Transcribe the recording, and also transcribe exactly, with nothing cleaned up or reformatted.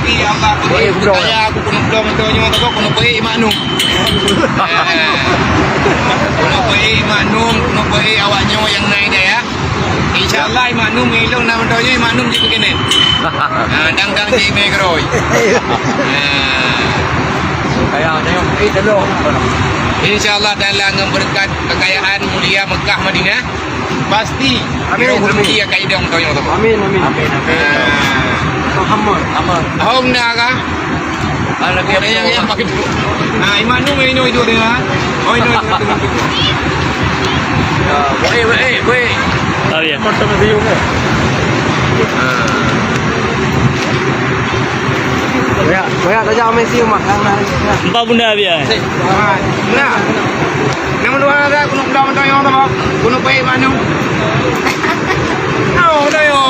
Ya Allah, keuneuk kaya aku keuneuk bloe mantong nyoe, tapi keuneuk beuék maknum. Eh, keuneuk beuék maknum, keuneuk beuék awak nyoe nyang na hidayah. Insya Allah, maknum ilong na mantong nyoe, maknum jipeukenan. Ah, dang-dang jimé keurôi. Ah. Kaya nyoe, eh, tolong. Insya Allah Taala ngon beureukat kekayaan mulia Mekah Madinah. Pasti. Amin, amin. Rezeki akan idong tanyoe tu. Amin, amin. Amin, amin. Ah. Muhammad. Amin. Hong na ka? Ah, lagi ada yang, yang pakai tu. Ah, Imam Nu, Imam Nu itu dia. Oh, itu, itu, itu, itu. Ya, baik, baik, baik. Oh, ya. Mantap, Imam Nu. Ah. Banyak, banyak saja Messi, Mak. Yang nak. Empat bunda biar. Nah. Nama doa dah, keuneuk beudoa mantong nyoe sama. Keuneuk baik maknum. Oh, dah yo.